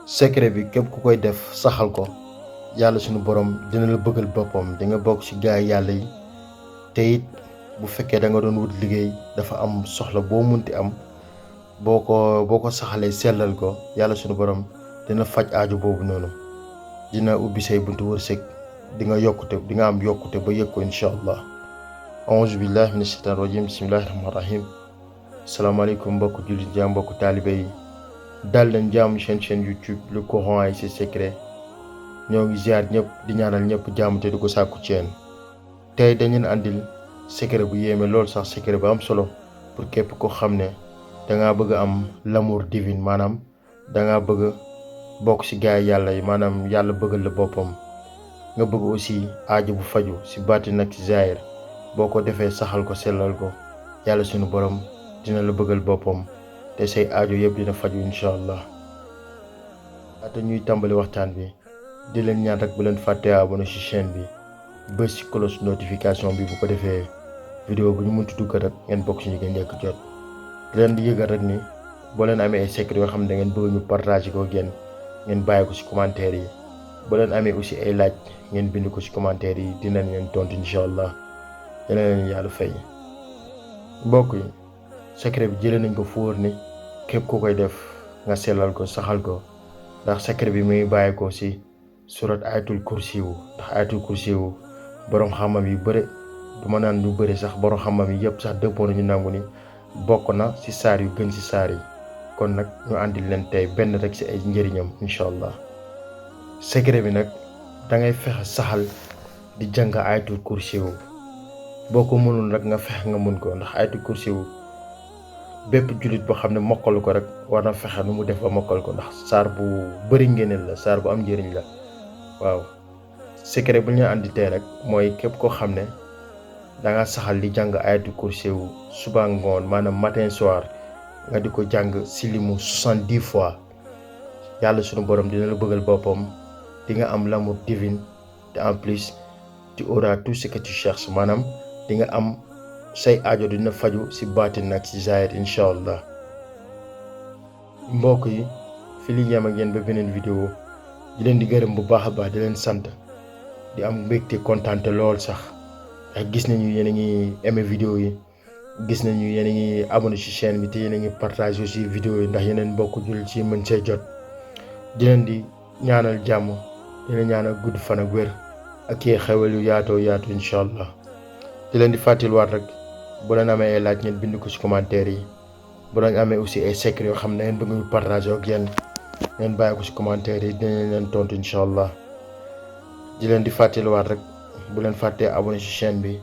secret bi képp ku koy def saxal ko yàlla suñu borom dina la bëggal boppam di nga bokk ci gaay yàlla yi te it bu fekkee da nga doon wut liggéey dafa am soxla boo munti am boo ko saxalee sellal ko yàlla suñu borom dina faj aaju boobu noonu dina ubbi say buntu wërsëg di nga yokkute di nga am yokkute ba yëg ko incha allah. auzu billahi mina shaytaan rajim bismillahi rahmaani rahim. asalaamaaleykum mbokku jullit yi mbokku taalibe yi dal leen jàmm chaîne YouTube le Coran et ses secrets ñoo ngi ziar ñëpp di ñaanal ñëpp jàmm te di ko sàkku ci yéen. tey dañu leen andil secret bu yéeme lool sax secret bu am solo pour képp ko xam ne dangaa bëgg am l'amour divin maanaam dangaa bëgg bokk ci gaay yàlla yi maanaam yàlla bëggal la boppam nga bëgg aussi aajo bu faju ci baatin ak ci zaahir boo ko defee saxal ko sellal ko yàlla suñu borom dina la bëggal boppam te say aajo yëpp dina faju incha allah. laata ñuy tàmbali waxtaan bi di leen ñaan rek bu leen fàtte abonné ci chaîne bi bës ci cloche notification bi bu ko defee vidéo bu ñu mënti dugg rek ngeen bokk ci ñu ngi njëkk jot. di leen di yëgal rek ni boo leen amee ay secret yoo xam ne da ngeen bëgg ñu partager ko ngeen bàyyi ko ci commentaire yi boo leen amee aussi ay laaj ngeen bind ko ci commentaire yi dinañ leen tontu incha allah yal na leen yàlla fay. mbokk yi secret bi jëlee nañ ko fu wóor ni képp ku koy def nga sellal ko saxal ko ndax secret bi muy bàyyi ko ci surat ayatul kursi wu ndax ayatul kursi wu borom xam-xam yu bëre du ma naan lu bëri sax borom xam-xam yi yëpp sax dëppoo nañu nangu ni bokk na ci saar yu gën ci saar yi kon nag ñu àndil leen tey benn rek ci ay njëriñam incha allah. secret bi nag da ngay fexe saxal di jàng ayatul kursi wu boo ko mënul rek nga fexe nga mën ko ndax ayatul kursi wu bépp jullit boo xam ne mokkal ko rek war na fexe nu mu def ba mokkal ko ndax saar bu bëri ngeeneel la saar bu am njëriñ la waaw. secret bu ñu andi tey rek mooy képp koo xam ne da nga saxal di jàng ayatul kursi wu suba ngoon maanaam matin soir nga di ko jàng si limu 70 fois yàlla sunu borom dina la bëggal boppam di nga am l'amour divin te en plus tu auras tout ce que tu cherches maanaam di nga am say aajo dina faju ci baatin nag ci zaahir incha allah. mbokk yi fi li yem ak yéen ba beneen vidéo di leen di gërëm bu baax a baax di leen sant di am mbégte kontaante lool sax ndax gis nañu yéen a ngi aimé vidéo yi gis nañu yéen a ngi abonné ci chaîne bi te yéen a ngi partagé aussi vidéo yi ndax yeneen mbokk jullit ci mën see jot. di leen di ñaanal jàmm di leen ñaanal gudd fan ak wér ak kii xewal yu yaatoo yaatu incha allah. di leen di fàttaliwaat rek bu leen amee ay laaj ngeen bind ko ci commentaire yi bu leen amee aussi ay secret yoo xam ne ngeen bëgg ñu partager ak yéen ngeen bàyyi ko ci commentaire yi dinañ leen tontu incha allah. di leen di fàttaliwaat rek bu leen fàttee abonné ci chaîne bi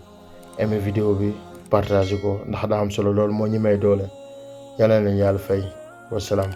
aimé vidéo bi partager ko ndax daa am solo loolu moo ñu may doole yàlla na leen yàlla fay wasalaam.